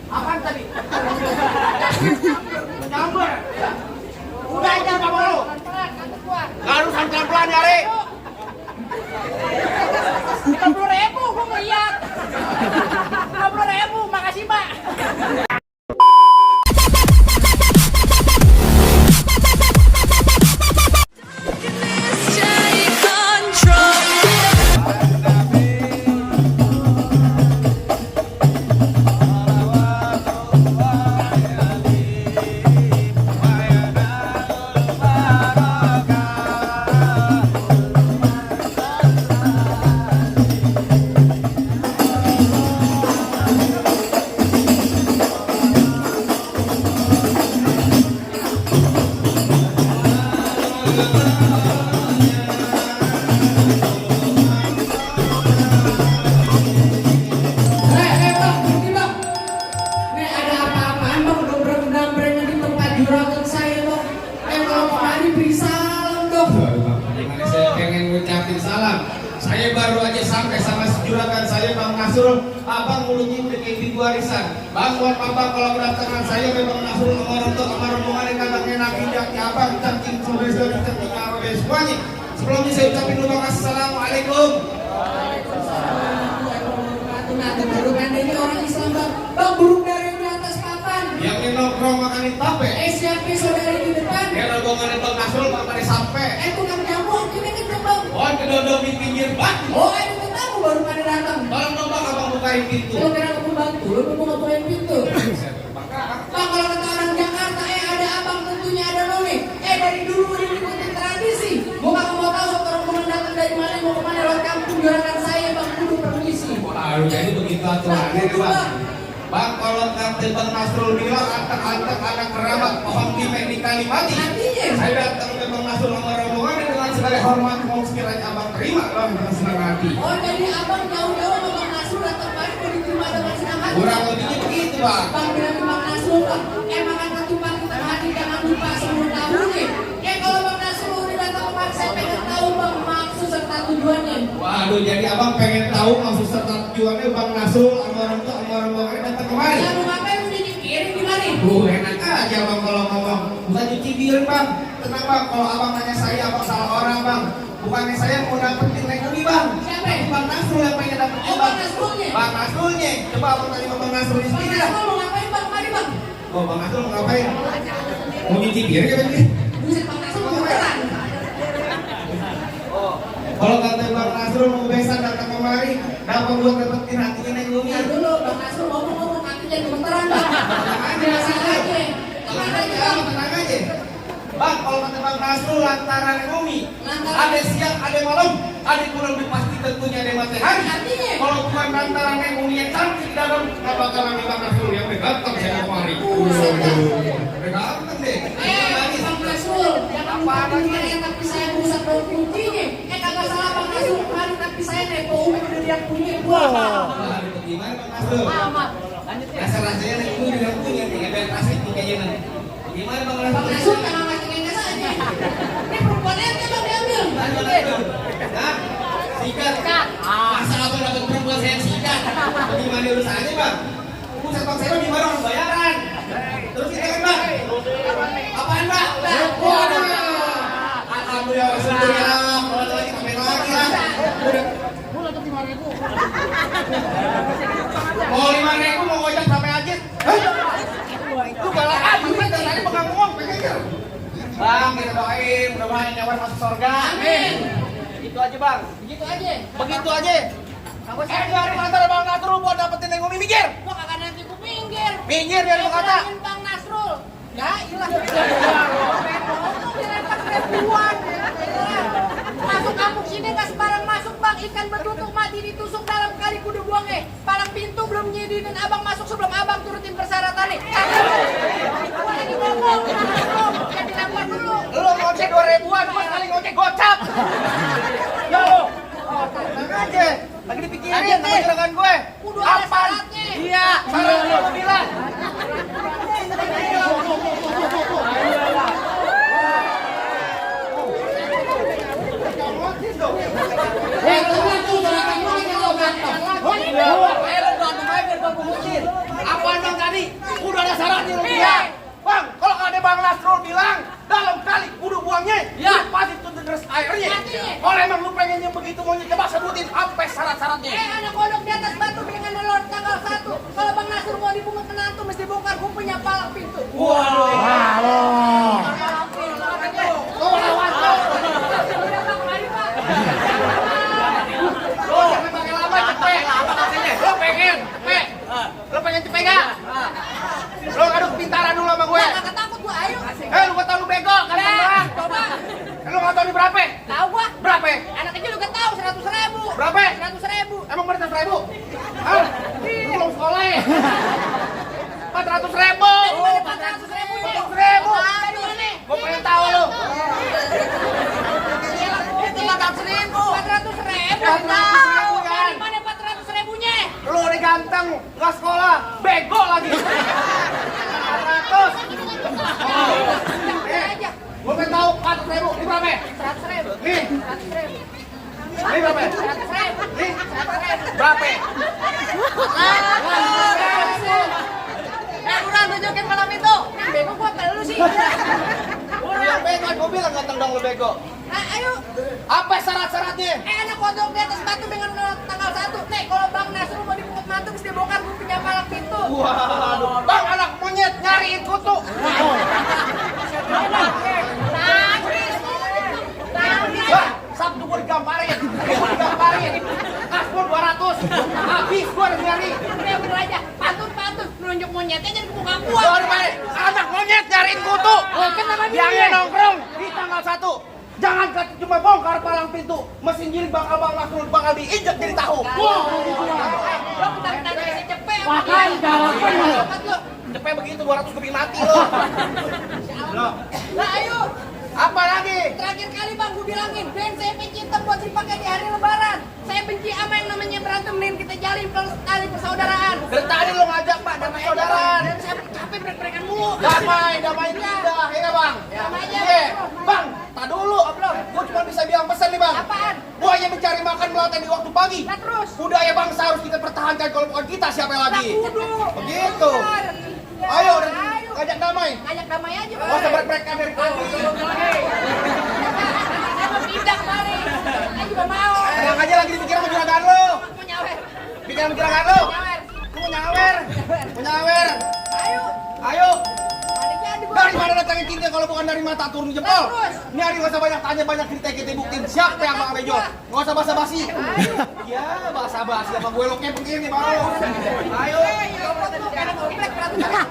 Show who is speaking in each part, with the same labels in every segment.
Speaker 1: Apaan tadi? Nyamber. Udah aja Pak Bolo. Harusan pelan-pelan ya, Re.
Speaker 2: 50.000 gua ngeliat. 50.000, makasih Pak.
Speaker 3: Saya baru aja sampai sama juragan saya Bang Nasrul. Abang mulutnya udah kayak ibu warisan. Bang buat papa kalau pendaftaran saya Bang Nasrul orang tua sama rombongan kagak enakin jaki abang cacing saudara-saudara cacing apa semuanya. Sebelumnya saya ucapin dulu assalamualaikum.
Speaker 2: Baru kan ini orang Islam Bang. Bang burung dari di atas papan.
Speaker 3: Yang nongkrong makan di tape.
Speaker 2: Siapa saudari di depan?
Speaker 3: Yang rombongan Bang Nasrul makan sampai.
Speaker 2: Tukang jamu ini kan Bang.
Speaker 3: Oh kedodong di pinggir batu.
Speaker 2: Oh ada tamu baru pada datang.
Speaker 3: Tolong dong Bang abang bukain pintu.
Speaker 2: Lo kira aku bantu, lo mau ngebukain pintu. Bang kalau kata orang Jakarta ada abang tentunya ada noni. Dari dulu udah ikutin tradisi. Mau tahu orang mau datang dari mana mau kemana lewat kampung juragan saya Bang kudu permisi.
Speaker 3: Waduh jadi begitu aturannya tuh Bang. Bang kalau kata Bang Nasrul bilang antek-antek anak kerabat pohon timek di Kalimati.
Speaker 2: Artinya?
Speaker 3: Saya datang ke Bang Nasrul sama rombongan dengan segala hormat mau sekiranya abang terima Bang dengan senang hati.
Speaker 2: Oh jadi abang jauh-jauh sama Bang Nasrul datang kemari mau diterima dengan senang hati.
Speaker 3: Kurang lebihnya begitu Bang.
Speaker 2: Bang bilang ke Bang Nasrul Bang, emang kan ketupat kita hati jangan lupa sebelum tahunnya. Kalau Bang Nasrul udah datang kemari saya pengen tahu Bang maksud serta tujuannya.
Speaker 3: Waduh jadi abang pengen tahu maksud serta tujuannya Bang Nasrul sama orang tua sama rombongan datang kemari.
Speaker 2: Lalu ngapain udah dikirim gimana?
Speaker 3: Enak aja Bang kalau ngomong. Bukan cuci piring Bang. Tenang Bang, kalau abang nanya saya abang salah orang Bang. Bukannya saya mau dapetin Neng Umi Bang.
Speaker 2: Siapa?
Speaker 3: Bang Nasrul yang pengen dapetin
Speaker 2: Oh Bang Nasrulnya?
Speaker 3: Bang Nasrulnya. Coba abang tanya sama Bang Nasrul di
Speaker 2: Bang
Speaker 3: sini dah.
Speaker 2: Nasrul mau ngapain Bang? Mari Bang.
Speaker 3: Oh Bang Nasrul mau ngapain? Mau nyuci piring apa ini?
Speaker 2: Buset Bang Nasrul mau beneran.
Speaker 3: Kalau kata Bang Nasrul mau besan datang kemari, dapat buat dapetin hatinya Neng Umi.
Speaker 2: Nah dulu Bang Nasrul ngomong nanti jadi gemeteran Bang. Jelasin aja. Tenang aja Bang.
Speaker 3: Tenang aja. Bang, kalau kata Bang Nasrul lantaran Neng Umi,
Speaker 2: Lantaran.
Speaker 3: ada siang, ada malam, ada kurang lebih pasti tentunya ada matahari.
Speaker 2: Artinya?
Speaker 3: Kalau bukan lantaran Neng Umi yang cantik dalam, nggak bakal ada Bang Nasrul yang ganteng saya kemari.
Speaker 2: Buset dah.
Speaker 3: Udah ganteng deh.
Speaker 2: Bang Nasrul, jangan lupa kemarin tapi saya berusaha bawa kuncinya. Kagak salah Bang Nasrul kemarin tapi saya nepo Umi udah dia punya gua.
Speaker 3: Wah, gimana Bang Nasrul?
Speaker 2: Amat.
Speaker 3: Rasa-rasanya Neng Umi udah punya nih, ada kasih tuh kayaknya nanti. Gimana Bang
Speaker 2: Bang
Speaker 3: Nasrul?
Speaker 2: Nasrul jangan macam-macam saja. Ini perempuannya Bang diambil.
Speaker 3: Hah? Sikat? Masa abang dapat perempuan saya sikat? Bagaimana urusannya Bang? Pusat Bang saya gimana orang bayaran? Terus kita kan Bang? Apaan Bang? Waduh! Alhamdulillah, alhamdulillah. Kalau lagi tambahin lagi lah.
Speaker 2: Mulai ke 5.000.
Speaker 3: Mau 5.000 mau ngojek sampai aja. Lu galak aja, kita tadi pegang uang, pegang. Bang, kita doain, mudah-mudahan nyawa masuk surga.
Speaker 2: Amin.
Speaker 3: Begitu aja Bang.
Speaker 2: Begitu aja.
Speaker 3: Begitu aja. Dari antara Bang Nasrul buat dapetin Neng Umi minggir.
Speaker 2: Gua kagak nanti ku pinggir.
Speaker 3: Minggir biar lu kata.
Speaker 2: Bilangin Bang Nasrul. Ya ilah. Ribuan. Masuk kampung sini nggak sembarang masuk Bang. Ikan betutuk mati ditusuk dalam kali kudu buangnya. Palang pintu belum nyidinin abang masuk sebelum abang turutin persyaratannya. Gua lagi ngomong. Jadi lapar dulu.
Speaker 3: Lu ngocek 2.000-an, gua sekali ngocek gocap.
Speaker 2: Tenang tuh, serahkan mulai kalau ganteng.
Speaker 1: Lu berantem aja biar gua pungutin. Apaan bang tadi? Udah ada syaratnya lu bilang. Bang, kalau ada Bang Nasrul bilang dalam kali kudu buangnya, ya pasti tuh deres airnya. Kalau emang lu pengen yang begitu monyet, coba sebutin apa syarat-syaratnya.
Speaker 4: Anak kodok di atas batu dengan melon tanggal 1. Kalau Bang Nasrul mau dipungut menantu mesti bongkar kupunya palang pintu.
Speaker 1: Waduh.
Speaker 4: Oh, lawan tuh. Udah Bang, mari Pak.
Speaker 1: Lu jangan pakai lama cepet. Lu pengen cepet. Lu pengen cepet gak? Lu ngadu kepintaran dulu sama gue.
Speaker 4: Enggak takut gua, ayo.
Speaker 1: Lu gak tau lu bego, kan bang?
Speaker 4: Coba.
Speaker 1: Lu gak tau ini berapa?
Speaker 4: Tahu gua.
Speaker 1: Berapa?
Speaker 4: Anak kecil juga tahu 100.000.
Speaker 1: Berapa?
Speaker 4: 100.000.
Speaker 1: Emang bener 100.000? Hah? Lu belum sekolah ya? 400.000.
Speaker 4: Dari mana 400.000-nya?
Speaker 1: 400.000.
Speaker 4: Dari mana?
Speaker 1: Gue pengen tahu lu.
Speaker 4: Itu 400.000. 400.000.
Speaker 1: Tahu.
Speaker 4: Dari mana 400.000-nya?
Speaker 1: Lu udah ganteng, gak sekolah, bego lagi. 400.
Speaker 4: Aja.
Speaker 1: Gue pengen tahu 400.000. Ini berapa?
Speaker 4: 100.000.
Speaker 1: Nih.
Speaker 4: 100.000.
Speaker 1: Ini berapa?
Speaker 4: 100.000.
Speaker 1: Nih.
Speaker 4: 100.000.
Speaker 1: Berapa?
Speaker 4: Udah tunjukin malam itu. Bego gua apa lu sih?
Speaker 1: Yang bego, gue bilang ganteng dong lu bego.
Speaker 4: Ayo.
Speaker 1: Apa syarat-syaratnya?
Speaker 4: Anak kodok di atas batu dengan tanggal 1. Nih, kalau Bang Nasrul mau dipungut mantu mesti bongkar kupunya palang pintu.
Speaker 1: Waduh, bang anak monyet nyariin kutu. Bang, Sabtu gue digamparin. Kaspur 200. Habis gue udah nyari.
Speaker 4: Udah bener aja. Pantun nunjuk monyetnya jadi ke muka gua.
Speaker 1: Anak monyet nyariin kutu. Yang nongkrong di tanggal 1. Jangan cuma bongkar palang pintu, mesin giling bakal diinjek jadi tahu.
Speaker 4: Lo bentar-bentar kasih cepet.
Speaker 2: Pakai jalan penuh.
Speaker 1: Cepet begitu 200 keping mati lo.
Speaker 4: Lah ayo.
Speaker 1: Apa lagi?
Speaker 4: Terakhir kali Bang gue bilangin, band saya benci hitam buat dipakai di hari lebaran. Saya benci sama yang namanya berantem, mending kita jalin tali persaudaraan.
Speaker 1: Dari tadi lo ngajak Pak damai saudaraan.
Speaker 4: Dan saya capek break-breakan mulu.
Speaker 1: Damai tidak, ya Bang?
Speaker 4: Damai aja.
Speaker 1: Iya. Bang, tak dulu. Gue cuma bisa bilang pesan nih Bang.
Speaker 4: Apaan?
Speaker 1: Buaya mencari makan melata di waktu pagi.
Speaker 4: Nah terus.
Speaker 1: Budaya bangsa harus kita pertahankan, kalau bukan kita siapa lagi?
Speaker 4: Nah, kudu.
Speaker 1: Begitu.
Speaker 4: Benar.
Speaker 1: Ayo,
Speaker 4: Ayo.
Speaker 1: ngajak damai.
Speaker 4: Ngajak damai aja Bang.
Speaker 1: Gak usah break-breakan dari tadi.
Speaker 4: Saya mau pindah kemarin. Saya juga mau.
Speaker 1: Tenang aja lagi dipikirin sama juragan lo.
Speaker 4: Mau nyawer.
Speaker 1: Pikiran sama juragan lo.
Speaker 4: Nyawer.
Speaker 1: Mau nyawer.
Speaker 4: Ayo.
Speaker 1: Ayo.
Speaker 4: Balik jadi Bang.
Speaker 1: Dari mana datangin cinta kalau bukan dari mata turun jempol?
Speaker 4: Terus.
Speaker 1: Ini hari gak usah banyak tanya, banyak kita buktiin siapa yang Bang Bejo. Gak usah basa-basi. Ya basa-basi sama gue lo kayak begini baru. Ayo.
Speaker 4: Karena komplek peraturan.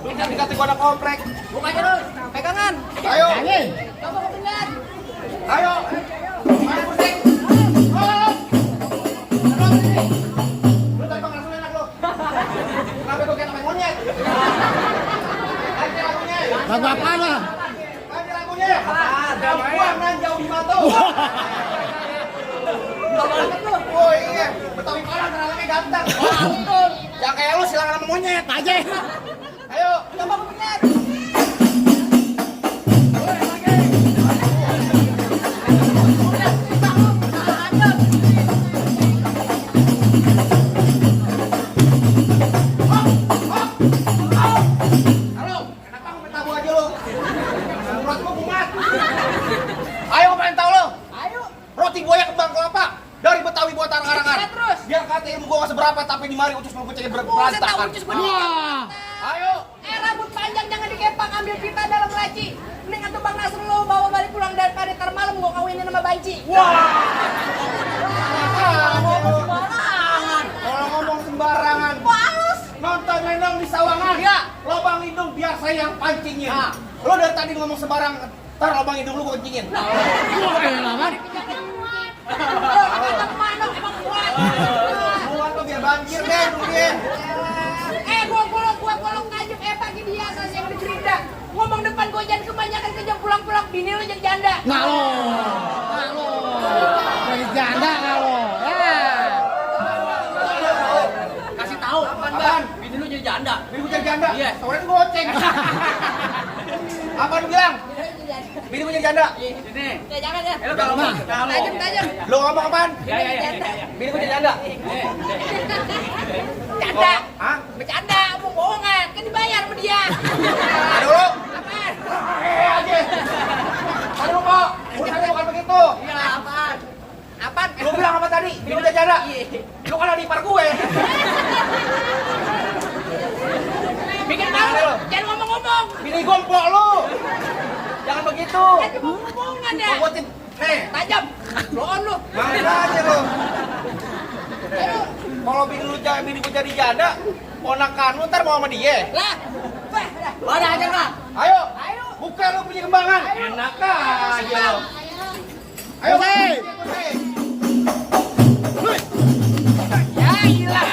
Speaker 1: Lu dikata gue anak komplek.
Speaker 4: Buka aja terus. Pegangan.
Speaker 1: Ayo.
Speaker 4: Coba kau benar.
Speaker 1: Ayo. Mana pusing? Lu tadi Bang Rasul enak lo. Kenapa gue kayak namanya monyet? Lagi lagunya.
Speaker 2: Lagu apaan lah?
Speaker 1: Lagi lagunya. Buang nan jauh di mata. Oh iya, Betawi kolam terlalu ganteng. Yang kayak lu silangan sama monyet aja. Ayo,
Speaker 4: Coba kau benar.
Speaker 1: halo, kenapa lu minta gua aja lu? Mulut gua kumat. Ayo, gua pengen tahu lo.
Speaker 4: Ayo.
Speaker 1: Roti buaya kembang kelapa dari Betawi buatan karangan.
Speaker 4: Ya, terus.
Speaker 1: Biar kata ilmu gua gak seberapa, tapi di mari ucus mau pecah
Speaker 4: Saya tahu
Speaker 1: berantakan.
Speaker 4: ucus gua.
Speaker 1: Ayo.
Speaker 4: Rambut panjang jangan dikepang, ambil pita dalam laci. Mendingan tuh Bang Nasrul lo bawa balik pulang daripada ntar malam gua kawinin sama banci.
Speaker 1: Sembarangan. Kalau ngomong sembarangan.
Speaker 4: Halus.
Speaker 1: Nonton lenong di sawangan.
Speaker 4: Iya.
Speaker 1: Lobang hidung biar saya yang pancingin. Lo dari tadi ngomong sembarang, ntar lobang hidung lu gua kencingin.
Speaker 4: Kata kemana emang kuat.
Speaker 1: Muat lo biar banjir deh dulu dia.
Speaker 4: Gua golong tajuk pagi biasa yang bercerita. Ngomong depan gua jangan kebanyakan kejam pulang-pulang bini lu jadi janda.
Speaker 2: Nggak lo. Dari janda nggak lo.
Speaker 1: Kasih tahu. Apaan?
Speaker 3: Bini lu jadi janda.
Speaker 1: Bini gua jadi janda?
Speaker 3: Iya.
Speaker 1: Sore goceng. Apa lu bilang? bini gua jadi janda.
Speaker 4: Ya jangan ya.
Speaker 1: Lu kalau ngomong,
Speaker 4: Tajam.
Speaker 1: lu ngomong apaan?
Speaker 4: Janda.
Speaker 1: Bini gua jadi janda.
Speaker 4: Bercanda.
Speaker 1: Hah?
Speaker 4: Bercanda, omong bohongan. Kan dibayar sama dia.
Speaker 1: Aduh lu.
Speaker 4: Apaan?
Speaker 1: Aja. Aduh kok, urusannya bukan begitu.
Speaker 4: Iya, apaan? Apaan?
Speaker 1: Lu bilang apa tadi? Bini gua jadi janda. Lu kan ada ipar gue.
Speaker 4: Bikin malu. Jangan ngomong-ngomong.
Speaker 1: Bini gua empok lu. Jangan begitu.
Speaker 4: Kan cuma bohongan ya.
Speaker 1: Gua buatin.
Speaker 4: Tajam. Loon lu.
Speaker 1: Mana aja lu. Kalau bini gua jadi janda, ponakan lu ntar mau sama dia.
Speaker 4: Lah. Ada aja kak.
Speaker 1: Ayo, buka lu punya kembangan. Enak aja lu. Ayo,
Speaker 4: Ya hilang.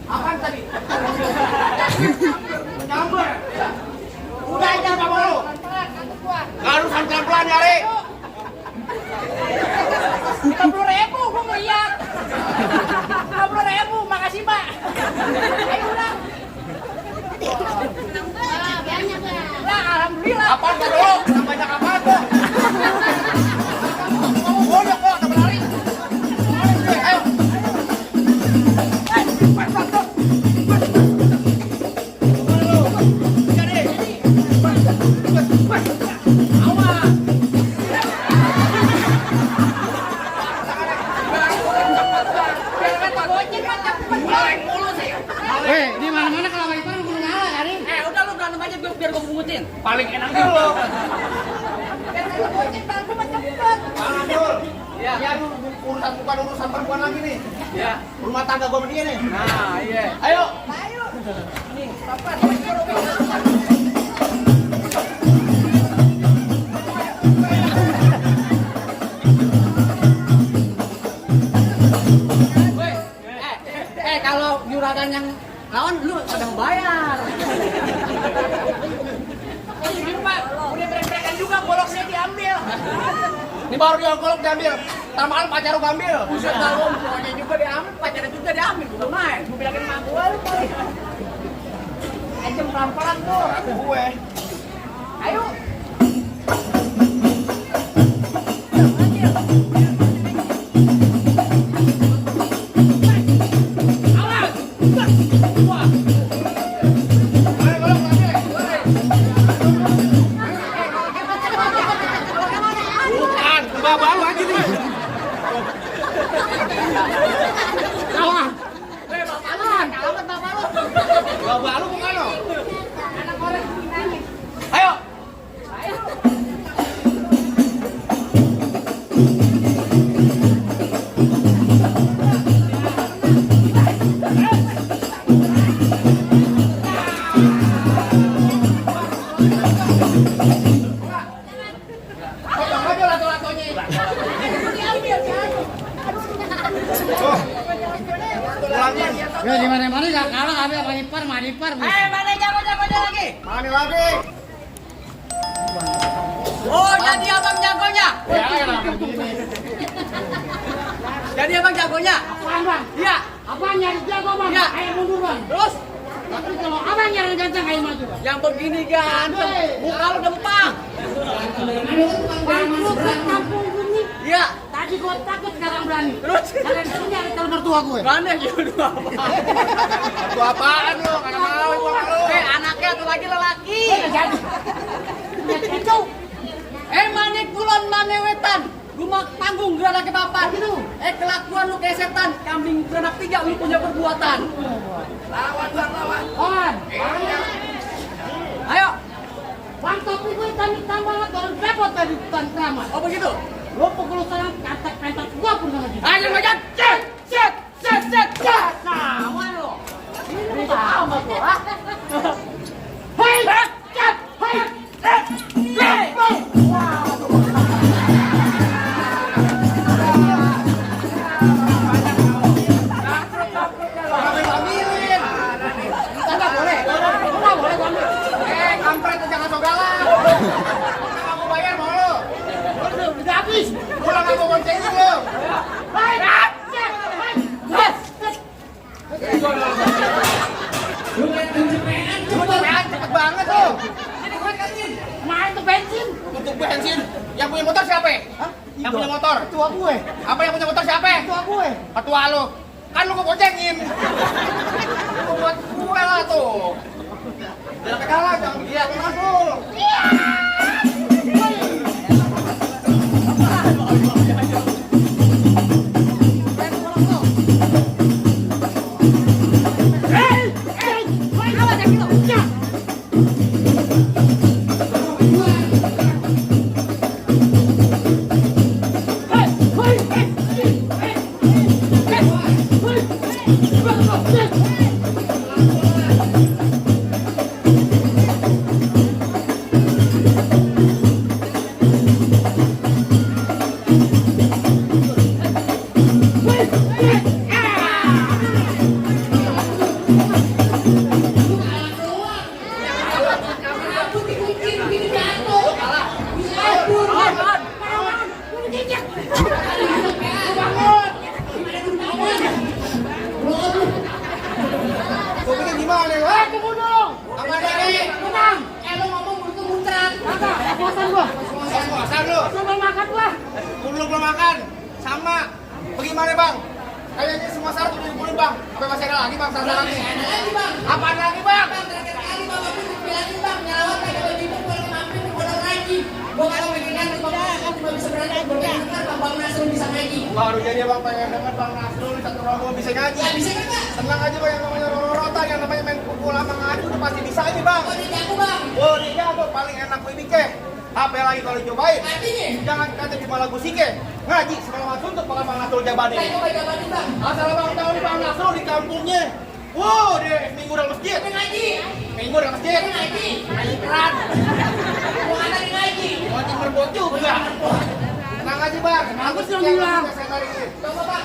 Speaker 1: Apaan tadi? Nyamber. Udah aja sama lu. Harus pelan-pelan ya, Ri.
Speaker 4: 50.000 gua ngeliat. 50.000, makasih Mbak. Ayo udah. Lah, alhamdulillah.
Speaker 1: Apaan tuh lu? Banyak apaan tuh? Banyak kok, tak berlari. Ayo.
Speaker 2: Di mana-mana kalau Pak Ipar udah ngalah kali.
Speaker 4: Udah lu berantem aja biar gua pungutin.
Speaker 1: Paling enak dulu.
Speaker 4: Biar gua pungutin, bang, gua cepet.
Speaker 1: Mantul. Ya, urusan bukan urusan perempuan lagi nih. Ya, rumah tangga gua sama dia nih. Nah, iya. Ayo.
Speaker 4: Ayo. Nih, Papa. Kalau juragan yang lawan lu sedang bayar. Ini Pak, udah berekan juga goloknya diambil.
Speaker 1: Ini baru dia golok diambil. Tambahan pacar gua ambil.
Speaker 4: Buset dah lu, pokoknya juga diambil, pacarnya juga diambil, bukan main. Gua bilangin sama gua lu kali. Ajem pelan-pelan tuh.
Speaker 1: Gue.
Speaker 4: Ayo.
Speaker 1: Bukan, bawa aja nih. Kawan. Bawa lu bukan lo. Ayo. Ayo lato-latonya.
Speaker 4: Diambil kan.
Speaker 1: Pulangin.
Speaker 2: Ya di mana-mana enggak kalah kami Pak Ipar, Pak Ipar.
Speaker 4: Mana jago-jagonya lagi?
Speaker 1: Mana lagi?
Speaker 4: Oh, jadi abang jagonya.
Speaker 1: Ya, enak begini.
Speaker 4: Jadi abang jagonya.
Speaker 2: Apaan Bang?
Speaker 4: Iya.
Speaker 2: Apaan nyari jago Bang?
Speaker 4: Iya.
Speaker 2: Ayo mundur Bang.
Speaker 4: Terus
Speaker 2: Tapi kalau abang nyari ganteng ayo maju Bang.
Speaker 4: yang begini ganteng, muka lu dempang.
Speaker 2: Bangkrut ke kampung gini.
Speaker 4: Iya.
Speaker 2: Tadi gua takut sekarang berani.
Speaker 4: Terus
Speaker 2: Kalian itu nyari kalau mertua gue.
Speaker 4: mana jodoh apa?
Speaker 1: Itu apaan lu? Karena mau gua lu.
Speaker 4: Anaknya tuh lagi lelaki.
Speaker 2: Jadi. Ya itu.
Speaker 4: Manik kulon manewetan. Rumah panggung geranak ke papan. Kelakuan lu kayak setan. Kambing beranak 3 lu punya perbuatan. Lawan bang, lawan.
Speaker 2: On.
Speaker 4: Ayo.
Speaker 2: Bang topi gue tambah banget baru repot tadi bukan keramat.
Speaker 4: Oh begitu? Lo pukul saya kantak-kantak gua pun nggak gitu.
Speaker 1: Ayo ngajak, cet.
Speaker 4: Nah, mana lo? Ini sama tuh, ah.
Speaker 1: Hei, cet, hei. Ambilin.
Speaker 4: Enggak boleh. Enggak boleh gua ambil.
Speaker 1: Kampret jangan so galak. Aku bayar mau lo.
Speaker 4: Udah habis.
Speaker 1: Pulang aku boncengin lo.
Speaker 4: Hei, cet, hei. Yes.
Speaker 1: Cepet banget tuh.
Speaker 4: Main tuh bensin.
Speaker 1: Untuk bensin. Yang punya motor siapa?
Speaker 4: Hah?
Speaker 1: Yang punya motor.
Speaker 4: Tua gue.
Speaker 1: Apa yang punya motor siapa?
Speaker 4: Tua gue.
Speaker 1: Ketua lo. Kan lu keboncengin. Lu buat gue lah tuh. Jangan sampai kalah, jangan begitu masuk. Gua bikin gimana nih? Hei, tunggu dong. Apa nih?
Speaker 4: Tenang.
Speaker 2: Lo ngomong muncrat.
Speaker 4: Kakak, puasan gua.
Speaker 1: Puasan lu.
Speaker 4: Belum makan gua.
Speaker 1: Belum makan. Sama. Bagaimana bang? Kayaknya semua syarat udah dikumpulin bang. Apa masih ada lagi bang? Syarat lagi.
Speaker 2: Ada lagi bang.
Speaker 1: Apaan lagi bang?
Speaker 2: Bang, terakhir kali bapak tuh bilangin bang, nyelawat pakai baju itu kalau mampir ke Pondok Lagi. Gua kalau pegangan tuh bang, kan cuma bisa berangkat berangkat bang Nasrul bisa ngaji.
Speaker 1: Waduh jadi bang pengen denger bang Nasrul di satu rombongan bisa ngaji.
Speaker 2: Ya bisa kan bang?
Speaker 1: Tenang aja bang yang namanya Rorota, yang namanya main pukul sama ngaji udah pasti bisa ini bang.
Speaker 2: Oh dia jago bang.
Speaker 1: Oh dia jago, paling enak gue bikin. Apa lagi kalau cobain?
Speaker 2: Artinya?
Speaker 1: Jangan kata cuma lagu sike. Ngaji segala macam untuk bakal bang Nasrul jabanin.
Speaker 2: Saya coba jabanin bang.
Speaker 1: Asal bang tahu nih bang Nasrul di kampungnya. Wow, dia minggu dalam masjid.
Speaker 2: Dia ngaji.
Speaker 1: Minggu dalam masjid.
Speaker 2: Dia ngaji.
Speaker 1: Ngaji keran.
Speaker 2: Gua kata dia ngaji.
Speaker 1: Ngaji merbot juga. Tenang aja bang.
Speaker 4: Aku sudah bilang.
Speaker 1: Saya tarikin.
Speaker 2: Coba bang.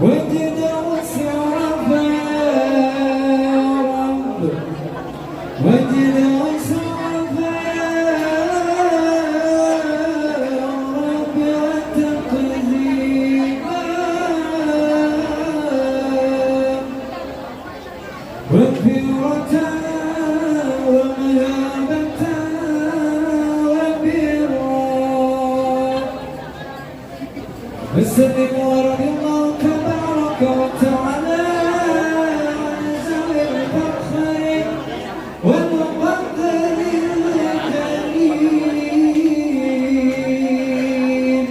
Speaker 5: وجد وسلم ورضي الله تبارك وتعالى عن ذوي الفخر والمقدر الكريم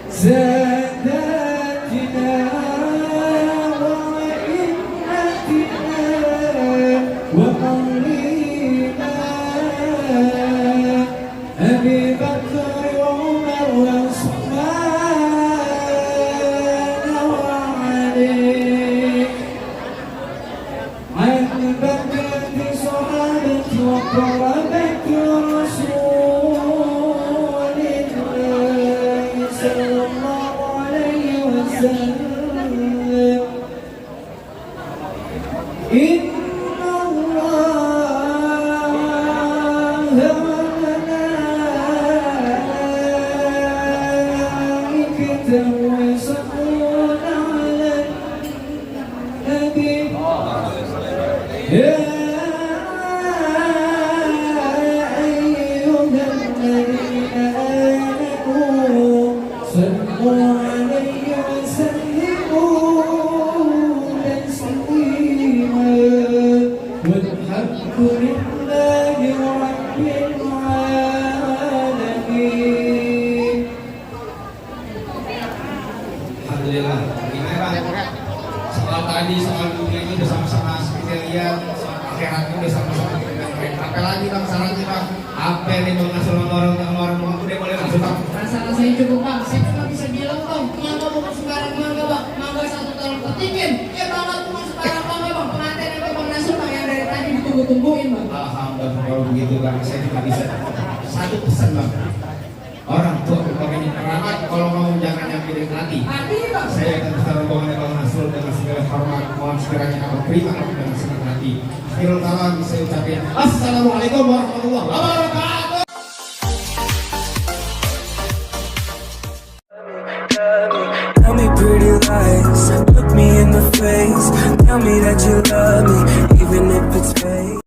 Speaker 5: ساداتنا وأئمتنا ومولينا أبي بكر وعمر وعثمان وعلي عن بقية صحابة وقرابة رسول الله صلى الله عليه وسلم إن الله وملائكته يصلون على النبي يا أيها الذين آمنوا صلوا عليه وسلموا تسليما والحمد لله رب العالمين.
Speaker 3: Alhamdulillah. Gimana Bang? Soal tadi, soal dunia ini udah sama-sama kita lihat, soal akhiratnya udah sama-sama kita lihat. Apa lagi Bang syaratnya Bang? Apa nih Bang orang udah boleh langsung Bang?
Speaker 2: Rasa saya cukup bang, saya cuma bisa bilang bang, mangga bukan sembarang mangga bang, mangga satu tolong petikin, mangga bukan sembarang mangga bang, pengantin itu bang Nasir bang yang dari tadi ditunggu-tungguin bang.
Speaker 3: Alhamdulillah kalau begitu Bang, saya cuma bisa satu pesan Bang. Orang tua keluarganya kerabat, kalau mau jangan nyampirin hati.
Speaker 2: Hati bang.
Speaker 3: Saya akan besar rombongan Bang Nasrul dengan segala hormat, mohon sekiranya kamu terima dengan senang hati. Akhirul kalam saya ucapin Assalamualaikum warahmatullahi wabarakatuh.